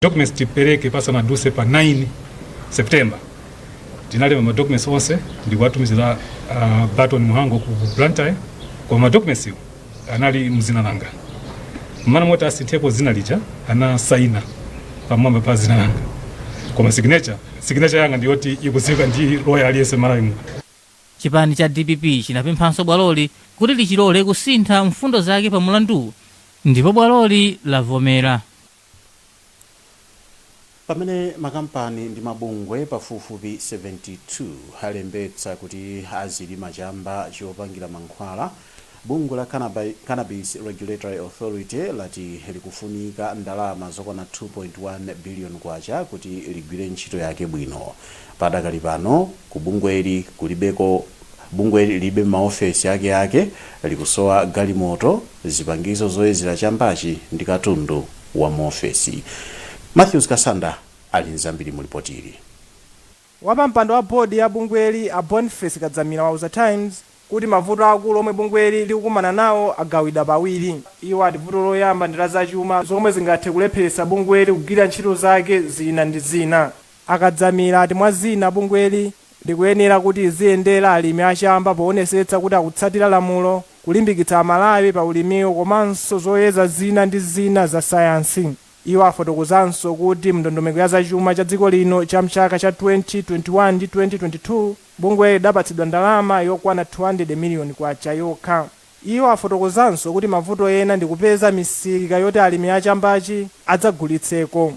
Documents tipereke pasanaduse pa 9 September. Tinalemba ma documents onse ndikuwatumizira Barton Muhango ku Blantyre, koma ma documents iwo anali mzina langa. Mmalo moti asinthepo zina lija, anasaina pamwamba pa zina langa, koma signature yanga ndiyoti ikudziwika ndi lawyer aliyense Malawi muno. Chipani cha DPP chinapemphanso bwaloli kuti lichilole kusintha mfundo zake pa mulandu, ndipo bwaloli lavomera. Pamene makampani ndi mabungwe pafupifupi 72 alembetsa kuti azilima chamba chopangira mankhwala, bungwe la Cannabis Regulatory Authority lati likufunika ndalama zokwana 2.1 billion kwacha kuti ligwire ntchito yake bwino. Padakali pano ku bungweli kulibeko, bungweli lilibe maofesi ake ake, likusowa galimoto, zipangizo zoyezera chambachi ndi katundu wa muofesi. Matthews Kasanda ali nzambiri mu ripoti. Wapampando wa bodi ya bungweli, a Boniface Kadzamira, wauza Times kuti mavuto akulu omwe bungweli likukumana nawo agawidwa pawiri. Iwo ati vuto loyamba ndi la zachuma, zomwe zingathe kulepheretsa bungweli kugwira ntchito zake zina ndi zina. Akadzamira ati mwa zina, bungweli likuyenera kuti liziyendera alimi achamba poonetsetsa kuti akutsatira lamulo, kulimbikitsa Amalawi pa ulimiwo, komanso zoyeza zina ndi zina za sayansi. Iwo afotokozanso kuti mndondomeko ya zachuma cha dziko lino cha mchaka cha 2021 ndi 2022, bungwe lidapatsidwa ndalama yokwana 200 miliyoni kwacha yokha. Iwo afotokozanso kuti mavuto ena ndi kupeza misika yoti alimi achambachi adzagulitseko.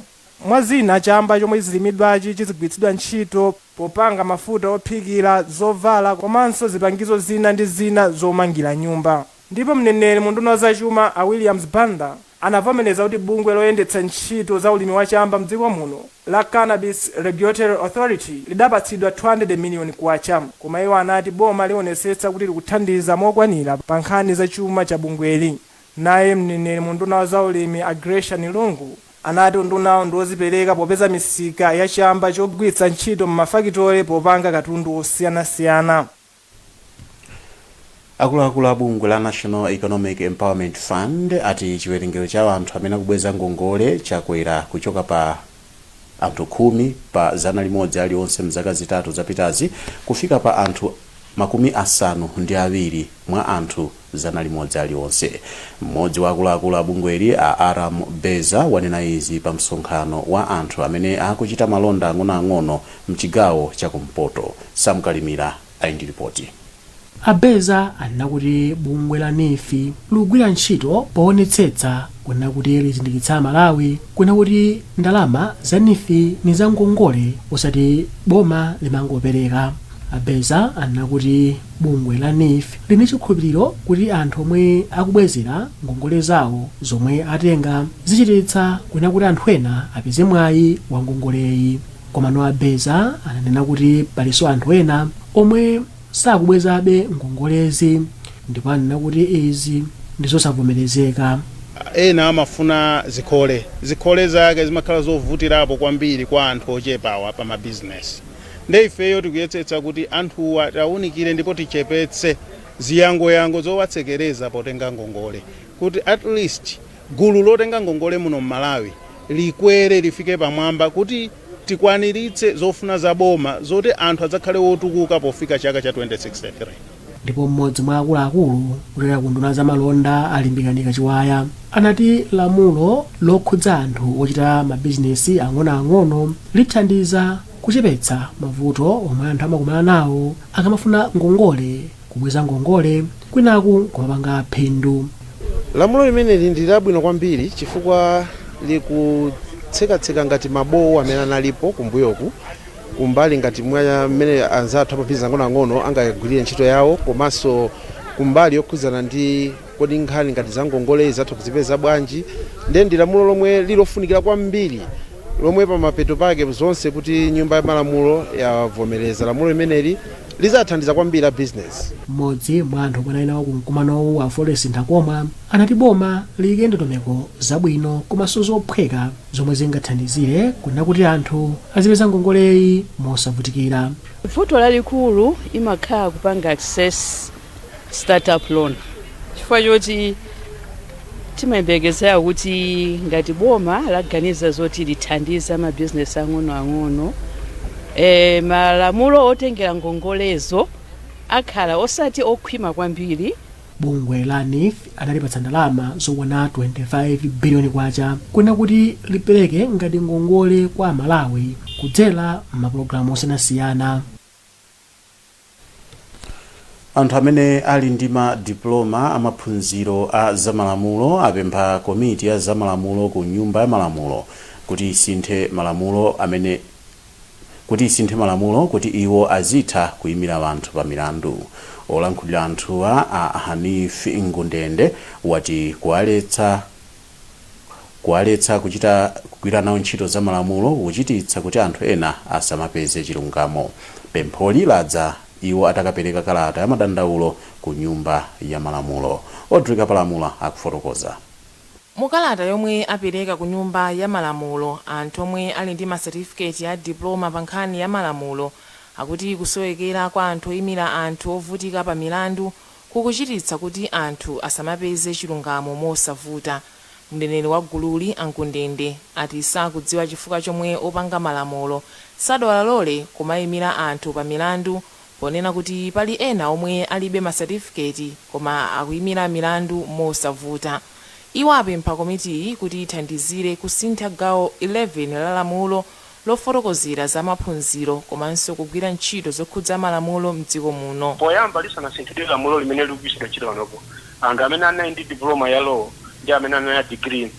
Mwa zina, chamba chomwe chizilimidwachi chizigwiritsidwa ntchito popanga mafuta ophikira, zovala komanso zipangizo zina ndi zina zomangira nyumba. Ndipo mneneri mu unduna wa zachuma, a Williams Banda, anavomereza kuti bungwe loyendetsa ntchito za ulimi wachamba mdziko muno la Cannabis Regulatory Authority lidapatsidwa 200 miliyoni kwacha, koma iwo anati boma lionetsetsa kuti likuthandiza mokwanira pa nkhani za chuma cha bungweli. Naye mneneri mu unduna wa zaulimi, a Gresham Lungu, anati undunawo ndi wozipereka popeza misika ya chamba chogwiritsa ntchito m'mafakitole popanga katundu osiyanasiyana. Akuluakulu a bungwe la National Economic Empowerment Fund ati chiwerengero cha anthu amene akubweza ngongole chakwera kuchoka pa anthu 10 pa 100 aliwonse mzaka 3 zapitazi kufika pa anthu 70 mwa anthu 100 aliwonse. Mmodzi wa akuluakulu a bungweli, a Aram Beza, wanena izi pa msonkhano wa anthu amene akuchita malonda ang'onoang'ono mchigawo chakumpoto. Samkalimira ali ndi ripoti. Abeza anena kuti bungwe la NEEF likugwira ntchito poonetsetsa kunena kuti lizindikitsa Amalawi kunena kuti ndalama za NEEF ni za ngongole, osati boma limangopereka. Abeza anena kuti bungwe la NEEF lili chikhulupiriro kuti anthu omwe akubwezera ngongole zawo zomwe atenga zichititsa kunena kuti anthu ena apeze mwayi wa ngongoleyi. Komano Abeza ananena kuti palinso anthu ena omwe sakubwezabe ngongolezi, ndipo anena kuti izi ndi zosavomerezeka. Ena amafuna zikhole, zikhole zake zimakhala zovutirapo kwambiri kwa anthu ochepawa pa mabizinesi. Nde ifeyo tikuyesetsa kuti anthuwa tawunikire ndipo tichepetse ziyangoyango zowatsekereza potenga ngongole, kuti at least gulu lotenga ngongole muno mMalawi likwere, lifike pamwamba, kuti tikwaniritse zofuna za boma zoti anthu adzakhale wotukuka pofika chaka cha 2063. Ndipo mmodzi mwa akuluakulu kuchokera ku nduna za malonda, Alimbikanika Chiwaya, anati lamulo lokhudza anthu ochita mabizinesi ang'onoang'ono lithandiza kuchepetsa mavuto omwe anthu amakumana nawo akamafuna ngongole, kubweza ngongole kwinaku kumapanga phindu. Lamulo limeneli ndi labwino kwambiri chifukwa likutsekatseka ngati mabowo amene analipo kumbuyoku kumbali ngati mwa mmene anzathu amabizinesi ang'onoang'ono angagwirire ntchito yawo, komanso kumbali yokhudzana ndi kodi nkhani ngati za ngongole zathu kuzipeza bwanji. Ndiye ndi lamulo lomwe lilofunikira kwambiri, lomwe pamapeto pake zonse kuti Nyumba ya Malamulo yavomereza lamulo limeneli lidzathandiza kwambiri a business. Mmodzi mwa anthu omwe anali nawo ku mkumanowu, a Florence Ntakomwa, anati boma liyike ndondomeko zabwino komanso zophweka zomwe zingathandizire kunena kuti anthu azipeza ngongoleyi mosavutikira. Vuto lalikulu imakhala kupanga access startup loan, chifukwa choti Timayembekezera kuti ngati boma laganiza zoti lithandize amabizinesi ang'onoang'ono, malamulo otengera ngongolezo akhala osati okhwima kwambiri. Bungwe la NEEF adalipatsa ndalama zokwana 25 biliyoni kwacha kuna kuti lipereke ngati ngongole kwa Amalawi kudzera m'mapulogalamu osiyanasiyana. Anthu amene ali ndi ma diploma amaphunziro a zamalamulo apempha komiti ya zamalamulo ku Nyumba ya Malamulo kuti isinthe malamulo kuti iwo azitha kuyimira anthu pa milandu. Olankhulira anthuwa, a Hanif Ngundende, wati kuwaletsa kuchita kugwira nawo ntchito za malamulo kuchititsa kuti anthu ena asamapeze chilungamo. Pempholi ladza iwo atakapereka kalata ya madandaulo ku Nyumba ya Malamulo. Audrey Kapalamula akufotokoza. Mukalata yomwe apereka ku Nyumba ya Malamulo, anthu omwe ali ndi masatifiketi a diploma pa nkhani ya malamulo akuti kusowekera kwa anthu oyimira anthu ovutika pa milandu kukuchititsa kuti anthu asamapeze chilungamo mosavuta. Mneneri wa gululi, a Ngundende, ati sakudziwa chifukwa chomwe opanga malamulo sadawalole kumayimira anthu pa milandu, ponena kuti pali ena omwe alibe masatifiketi koma akuyimira milandu mosavuta. Iwo apempha komitiyi kuti ithandizire kusintha gawo 11 la lamulo lofotokozera za maphunziro komanso kugwira ntchito zokhudza malamulo mdziko muno. Poyamba, lisanasinthidwe lamulo limene likugwiritsidwa ntchito panopo, anthu amene anali ndi diploma ya law ndi amene anali na degree,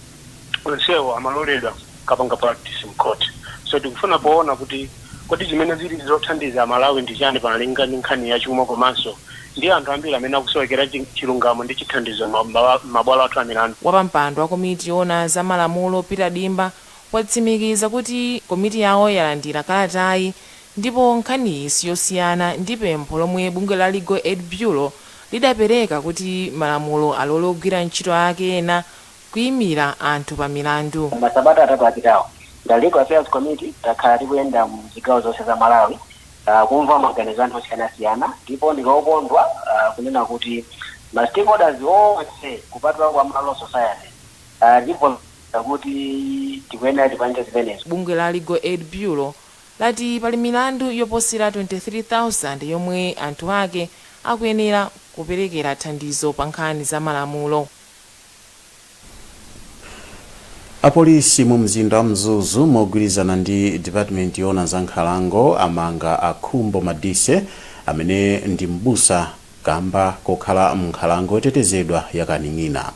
onsewo amaloledwa kapanga practice mcourt. So tikufuna poona kuti kodi zimene zili zothandiza Amalawi ndi chani panalinga ndi nkhani ya chuma, komanso ndi anthu ambiri amene akusowekera chilungamo ndi chithandizo m'mabwalo athu a milandu. Wapampando wa komiti yoona za malamulo, Peter Dimba, watsimikiza kuti komiti yawo yalandira kalatayi, ndipo nkhaniyi siyosiyana ndi pempho lomwe bungwe la Legal Aid Bureau lidapereka kuti malamulo alole ogwira ntchito ake ena kuyimira anthu pa milandu. Masabata 3 apitawo, the Legal Affairs Committee takhala tikuyenda mzigawo zonse za Malawi, kumva maganizo anthu osiyanasiyana, ndipo ndikokondwa kunena kuti ma stakeholders onse, kupatula kwa ma law society, ndipo kuti tikuyenera tipange zimenezo. Bungwe la Legal Aid Bureau lati pali milandu yoposera 23,000 yomwe anthu ake akuyenera kuperekera thandizo pa nkhani za malamulo. Apolisi mu mzinda wa Mzuzu, mogwirizana ndi department yoona za nkhalango, amanga Akhumbo Madise amene ndi mbusa kamba kokhala m'nkhalango yotetezedwa ya Kaning'ina.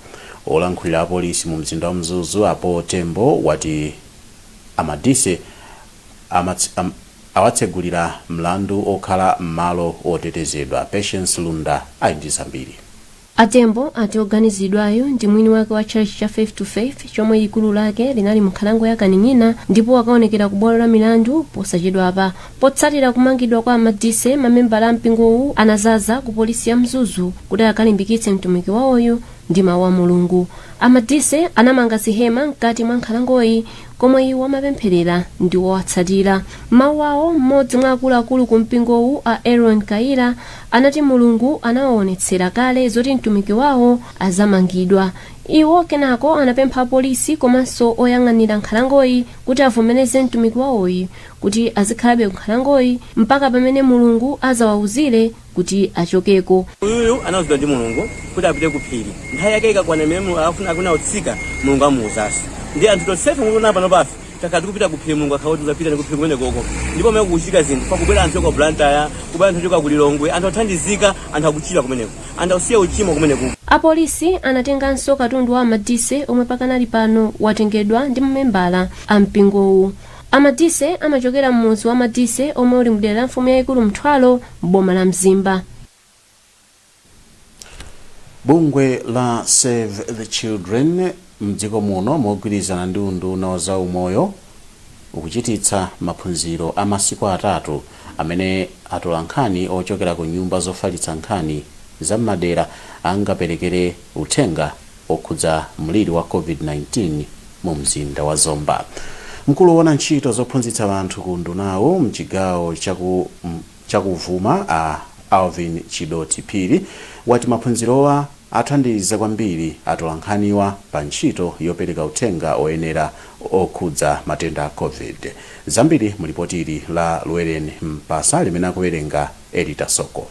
Olankhulira apolisi mu mzinda wa Mzuzu, apo Tembo, wati Amadise awatsegulira mlandu okhala m'malo otetezedwa. Patience Lunda ali ndi zambiri. Atembo ati oganizidwayo ndi mwini wake wa church cha Faith to Faith chomwe likulu lake linali mu nkhalango ya Kaning'ina, ndipo akaonekera ku bwalo la milandu posachedwapa. Potsatira kumangidwa kwa Amadise, mamembala a mpingowu anazaza ku polisi ya Mzuzu kuti akalimbikitse mtumiki wawoyo ndi mawu a Mulungu. Amadise anamanga zihema mkati mwa nkhalangoyi komwe iwo amapempherera ndi owatsatira. Mawu awo, mmodzi mwa akuluakulu ku mpingowu, a Aaron Kaira, anati Mulungu anawaonetsera kale zoti mtumiki wawo azamangidwa. Iwo kenako anapempha apolisi komanso oyang'anira nkhalangoyi kuti avomereze mtumiki wawoyi kuti azikhalabe ku nkhalangoyi mpaka pamene Mulungu azawawuzire kuti achokeko. Uyuyu anawuzidwa ndi Mulungu kuti apite ku phiri. Nthawi yake ikakwana imene Mulungu akufuna akuna kutsika, Mulungu amuwuzanso. Ndi anthu tonsefe mukuona pano pafe takhala tikupita ku phiri. Mulungu akhala kuti uzapita ndi ku phiri kumene koko, ndipo pamene kukuchitika zinthu, pakubwera anthu ochoka Blantyre, kubwera anthu ochoka ku Lilongwe, anthu othandizika, anthu akuchira kumeneko, anthu akusiya uchimo kumeneko. Apolisi anatenganso katundu wa Amadise omwe pakanali pano watengedwa ndi mamembala a mpingowu. Amadise amachokera m'mudzi wa Madise omwe uli mdera la mfumu yayikulu Mthwalo m'boma la Mzimba. Bungwe la Save the Children mdziko muno, mogwirizana ndi unduna wa zaumoyo, ukuchititsa maphunziro a masiku 3 amene atolankhani ochokera ku nyumba zofalitsa nkhani za m'madera angaperekere uthenga okhudza mliri wa COVID-19 mu mzinda wa Zomba. Mkulu woona ntchito zophunzitsa anthu ku undunawu mchigawo chakuvuma, a Alvin Chidoti Phiri, wati maphunzirowa Athandiza kwambiri atolankhaniwa pa ntchito yopereka uthenga oyenera okhudza matenda a COVID. Zambiri mulipoti ili la Lweren Mpasa limene akuwerenga Elita Soko.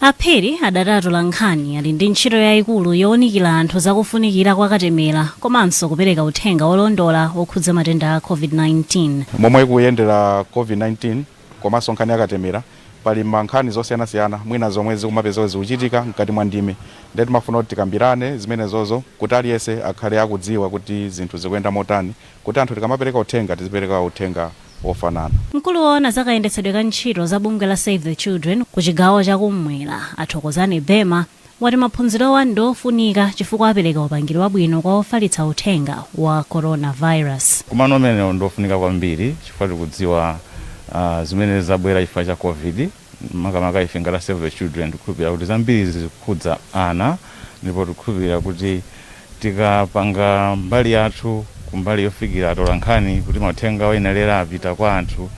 Aphiri adati atolankhani ali ndi ntchito yayikulu yowunikira anthu zakufunikira kwa katemera komanso kupereka uthenga wolondola wokhudza matenda a COVID-19. Momwe ikuyendera COVID-19 komanso nkhani yakatemera, pali mankhani zosiyanasiyana mwina zomwe zikumapezeka zikuchitika mkati mwa ndime, ndiye timafuna kuti tikambirane zimenezozo kuti aliyense akhale akudziwa kuti zinthu zikuyenda motani, kuti anthu tikamapereka uthenga tizipereka uthenga wofanana. Mkulu woona zakayendetsedwe ka ntchito za bungwe la Save the Children ku chigawo chakummwera, Athokozani Bema, wati maphunzirowa ndi ofunika chifukwa apereka upangiri wabwino kwa ofalitsa uthenga wa coronavirus. Kumano umenewo ndiofunika kwambiri chifukwa tikudziwa zimene zabwera chifukwa cha COVID. Makamaka ife ngati Save the Children tikukhulupirira kuti zambiri zikukhudza ana, ndipo tikukhulupirira kuti tikapanga mbali yathu kumbali yofikira atolankhani kuti mauthenga oyenerera apita kwa anthu,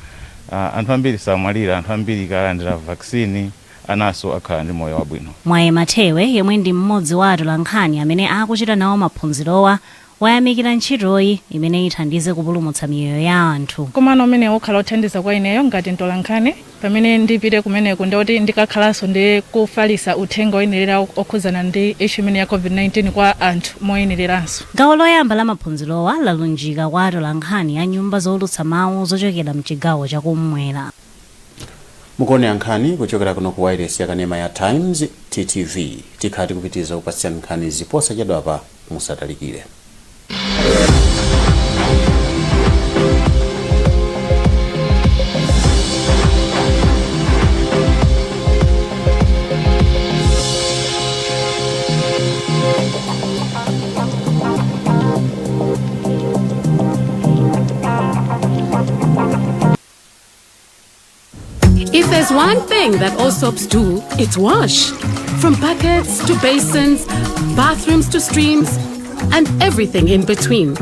anthu ambiri samwalira, anthu ambiri kalandira vaccine, anaso akhala ndi moyo wabwino. Mwaye Mathewe, yemwe ndi mmodzi wa atolankhani amene akuchita nawo maphunzirowa, wayamikira ntchitoyi imene ithandize kupulumutsa miyoyo ya anthu. Kumano umene ukhala othandiza kwa ineyo ngati mtolankhani pamene ndipite kumeneko, ndikuti ndikakhalanso ndi kufalisa uthenga oyenerera okhudzana ndi issue imene ya COVID-19 kwa anthu moyenereranso. Gawo loyamba la maphunzirowa lalunjika kwa atolankhani a nyumba zowulutsa mawu zochokera mchigawo chakummwera. Mukuonera nkhani kuchokera kuno ku wireless yakanema ya Times, TTV. Tikhala tikupitiriza kupatsirani nkhani ziposachedwapa, musatalikire. If there's one thing that all soaps do, it's wash. From buckets to basins, bathrooms to streams, and everything in between.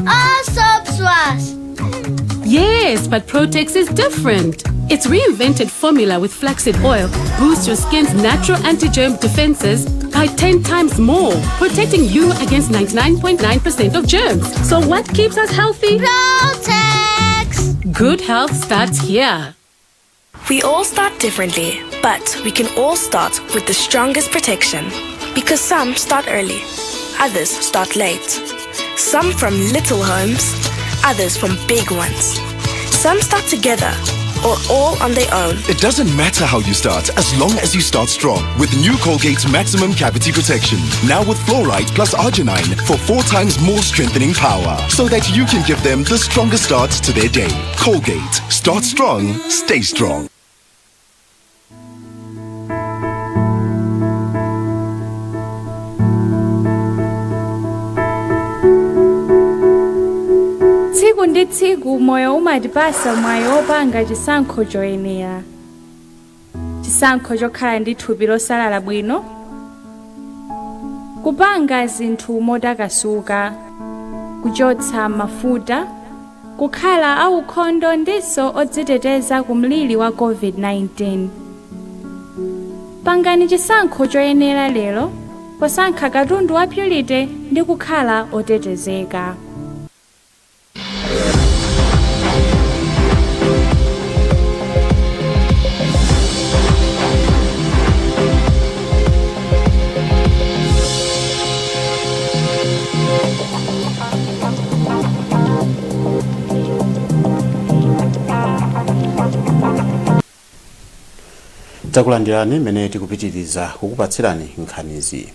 All soaps wash. Yes, but Protex is different. Its reinvented formula with flaxseed oil boosts your skin's natural anti-germ defenses by 10 times more, protecting you against 99.9% of germs. So what keeps us healthy? Protex! Good health starts here. We all start differently, but we can all start with the strongest protection. Because some start early, others start late. Some from little homes, others from big ones. Some start together or all on their own. It doesn't matter how you start, as long as you start strong. With new Colgate Maximum Cavity Protection. Now with fluoride plus arginine for 4 times more strengthening power. So that you can give them the strongest start to their day. Colgate. Start strong, stay strong. Tsiku ndi tsiku moyo umatipasa mwayi wopanga chisankho choyenera, chisankho chokhala ndi thupi losalala bwino, kupanga zinthu motakasuka, kuchotsa mafuta, kukhala aukhondo ndiso odziteteza ku mliri wa COVID-19. Pangani chisankho choyenera lero posankha katundu wa Purity ndi kukhala otetezeka. Takulandirani mmene tikupitiriza kukupatsirani nkhanizi.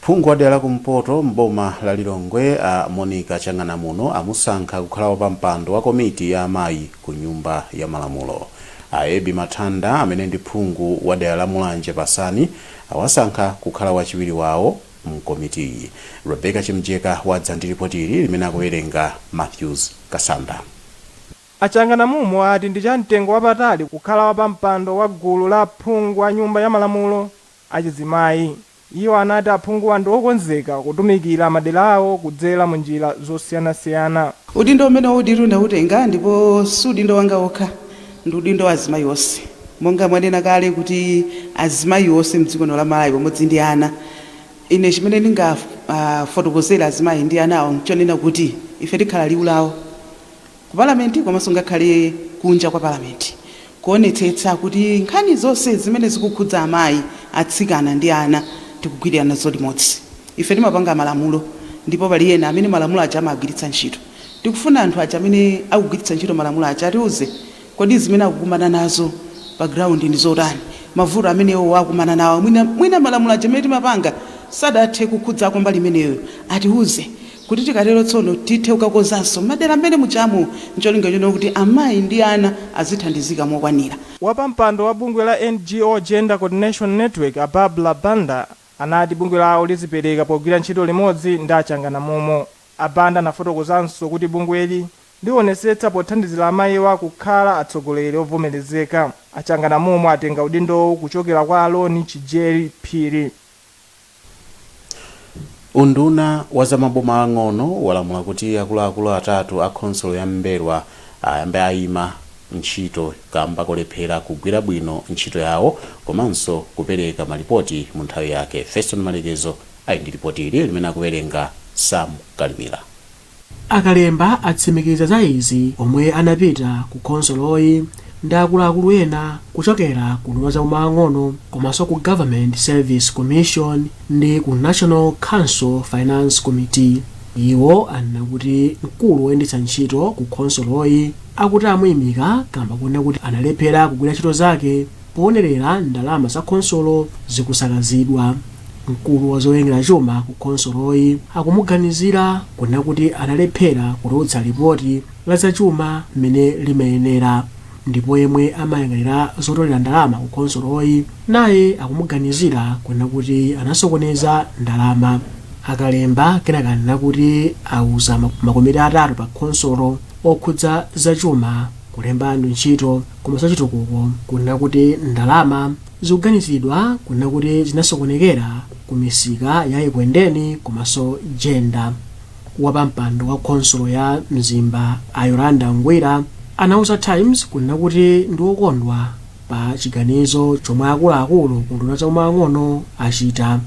Phungu wa dera la kumpoto mboma la Lilongwe, a Monica Chang'anamuno, amusankha kukhala wapampando wa komiti ya amayi ku Nyumba ya Malamulo. A Ebi Mathanda, amene ndi phungu wa dera la Mulanje Pasani, awasankha kukhala wachiwiri wawo mkomitiyi. Rebecca Chimjeka wadza ndi ripoti ili limene akuwerenga Matthews Kasanda. A Chang'anamuno ati ndi chamtengo wapatali kukhala wapampando wa gulu la aphungu a Nyumba ya Malamulo achizimayi. Iwo anati aphunguwa ndi okonzeka kutumikira madera awo kudzera mu njira zosiyanasiyana. Udindo umene udiru ndautenga, ndipo si udindo wanga wokha, ndi udindo wa azimayi onse. Monga mwanena kale kuti azimayi onse mdziko la Malawi pamodzi ndi ana, ine chimene ndingafotokozera azimayi ndi anawo nchonena kuti ife tikhala liwu lawo ku palamenti komanso ngakhale kunja kwa palamenti, kuonetsetsa kuti nkhani zonse zimene zikukhudza amayi, atsikana ndi ana tikugwirira nazo limodzi. Ife timapanga malamulo ndipo pali ena amene malamulo aja amagwiritsa ntchito. Tikufuna anthu aja amene akugwiritsa ntchito malamulo aja atiuze, kodi zimene akukumana nazo pa ground ndi zotani? Mavuto amenewo akumana nawo, mwina, mwina malamulo aja amene timapanga sadathe kukhudzako mbali imeneyo, atiuze kuti tikatero tsono tithe kukakonzanso madera amene mujamu, ncholinga chonena kuti amayi ndi ana azithandizika mokwanira. Wapampando wa bungwe la NGO Gender Coordination Network, a Barbara Banda, anati bungwe lawo lizipereka pogwira ntchito limodzi ndi achanganamumo. A Banda anafotokozanso kuti bungweli liwonesetsa pothandizira amayiwa kukhala atsogoleri ovomerezeka. Achanganamumo atenga udindowu kuchokera kwa Aloni Chijeri Phiri. Unduna wa zamaboma ang'ono walamula kuti akuluakulu atatu a khonsolo ya M'mbelwa ayambe ayima ntchito kamba kolephera kugwira bwino ntchito yawo komanso kupereka malipoti mu nthawi yake. Feston Malekezo ali ndi ripoti ili limene akuwerenga Sam Kalimira. Akalemba atsimikiza za izi omwe anapita ku khonsoloyi ndi akuluakulu ena kuchokera ku nduna za ang'ono komanso ku Government Service Commission ndi ku National Council Finance Committee. Iwo anena kuti mkulu woyendetsa ntchito ku khonsoloyi akuti amuyimika kamba kunena kuti analephera kugwira ntchito zake poonerera ndalama za khonsolo zikusakazidwa. Mkulu wa zoyang'anira chuma ku khonsoloyi akumuganizira kunena kuti analephera kutulutsa ripoti la zachuma mmene limayenera, ndipo yemwe amayang'anira zotolera ndalama ku khonsoloyi naye akumuganizira kunena kuti anasokoneza ndalama. Akalemba kenaka anena kuti auza makomiti atatu pa khonsolo okhudza zachuma, kulemba anthu ntchito komanso chitukuko kunena kuti ndalama zikuganizidwa kunena kuti zinasokonekera ku misika ya Ekwendeni komanso Jenda. Wapampando wa khonsolo ya Mzimba, a Yolanda Ngwira, anauza Times kunena kuti ndi wokondwa pa chiganizo chomwe akuluakulu ku nduna zaumang'ono achita.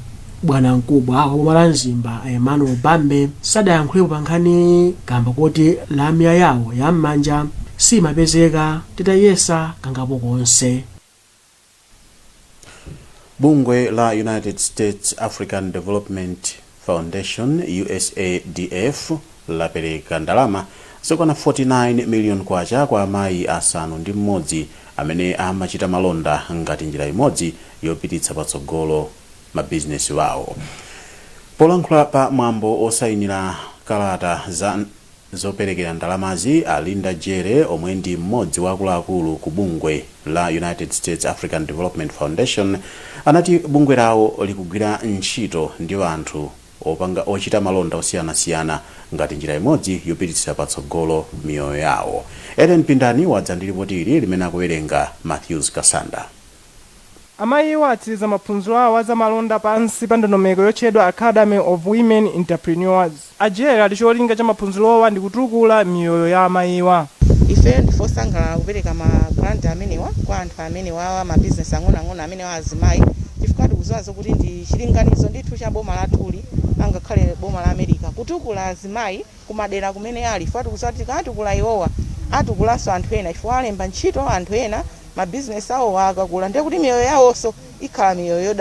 Bwana mkubwa wa boma la Mzimba, Emmanuel Bambe, sadayankhulepo pa nkhani kamba kuti lamya yawo ya m'manja simapezeka titayesa kangapo konse. Bungwe la United States African Development Foundation, USADF, lapereka ndalama zokwana 49 million kwacha kwa amayi 6 amene amachita malonda ngati njira imodzi yopititsa patsogolo mabizinesi wawo. Polankhula pa mwambo osayinira kalata za zoperekera ndalamazi, a Linda Jere, omwe ndi mmodzi wa akuluakulu ku bungwe la United States African Development Foundation, anati bungwe lawo likugwira ntchito ndi anthu opanga ochita malonda osiyanasiyana ngati njira imodzi yopititsira patsogolo miyoyo yawo. Ellen Pindani wadza ndi ripoti ili limene akuwerenga Matthews Kasanda. Amayiwo atsiriza maphunziro awo azamalonda pansi pa ndondomeko yotchedwa Academy of Women Entrepreneurs. A Jere ati cholinga cha maphunzirowa ndi kutukula miyoyo ya amayiwa. Ifeyo ndife osangalala kupereka ma grant amenewa kwa anthu amenewawa, mabizinesi ang'onoang'ono amenewa azimayi, chifukwa tikudziwa zokuti ndi chilinganizo ndithu cha boma lathuli, angakhale boma la America, kutukula azimayi kumadera kumene ali, chifukwa tikudziwa kuti tikatukula iwowa atukulanso anthu ena, chifukwa alemba ntchito anthu ena. Mabizinesi awo akakula ndiye kuti miyoyo yawonso ikhala miyoyo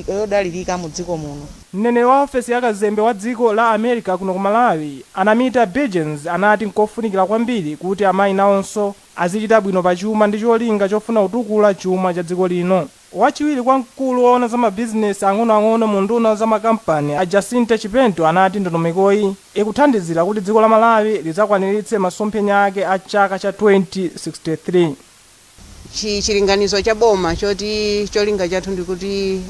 yodalirika mu dziko muno. Mneneri wa ofesi ya kazembe wa dziko la America kuno ku Malawi, a Namita Birgens, anati nkofunikira kwambiri kuti amayi nawonso azichita bwino pa chuma ndi cholinga chofuna kutukula chuma cha dziko lino. Wachiwiri kwa mkulu woona za mabizinesi ang'onoang'ono mu nduna za makampani, a Jacinta Chipento, anati ndondomekoyi ikuthandizira kuti dziko la Malawi lidzakwaniritse masomphenya ake a chaka cha 2063. Chilinganizo cha boma choti cholinga chathu ndikuti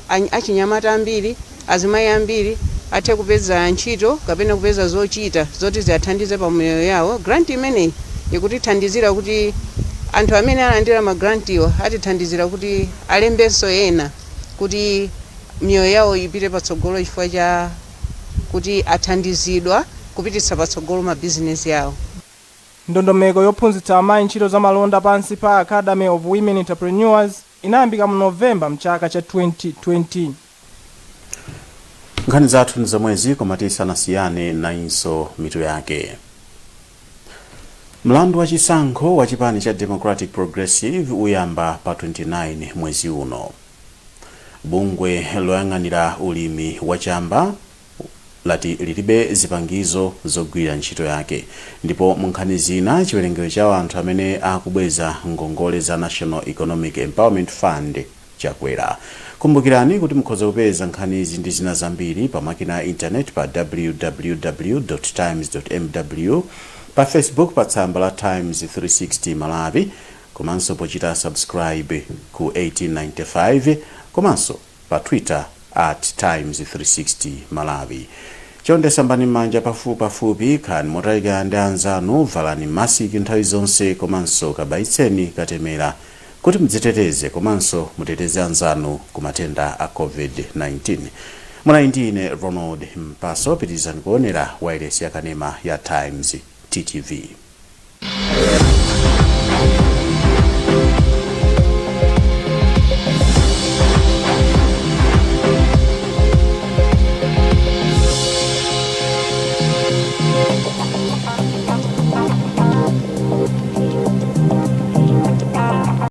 achinyamata ambiri, azimayi ambiri athe kupeza ntchito kapena kupeza zochita zoti ziathandize pa miyoyo yawo. Grant imeneyi ikutithandizira kuti anthu amene alandira ma grantiwa atithandizira kuti alembenso ena kuti miyoyo yawo ipite patsogolo chifukwa cha kuti athandizidwa kupititsa patsogolo mabizinesi yawo. Ndondomeko yophunzitsa amayi ntchito za malonda pansi pa Academy of Women Entrepreneurs inayambika mu Novemba mchaka cha 2020. Nkhani zathu ndi zomwezi, koma tisanasiyane, nayinso mitu yake. Mlandu wa chisankho wa chipani cha Democratic Progressive uyamba pa 29 mwezi uno. Bungwe loyang'anira ulimi wa chamba lati lilibe zipangizo zogwira ntchito yake. Ndipo mu nkhani zina, chiwerengero cha anthu amene akubweza ngongole za National Economic Empowerment Fund chakwera. Kumbukirani kuti mukhoza kupeza nkhanizi ndi zina zambiri pa makina a intaneti pa www.times.mw, pa Facebook pa tsamba la Times 360 Malawi, komanso pochita subscribe ku 1895, komanso pa Twitter @Times360Malawi. Chonde sambani m'manja pafupipafupi, khalani motalikana ndi anzanu, valani masiki nthawi zonse, komanso kabayitseni katemera kuti mudziteteze komanso muteteze anzanu ku matenda a COVID-19. Munali ndi ine Ronald Mpaso. Pitirizani kuonera wailesi yakanema ya Times, TTV.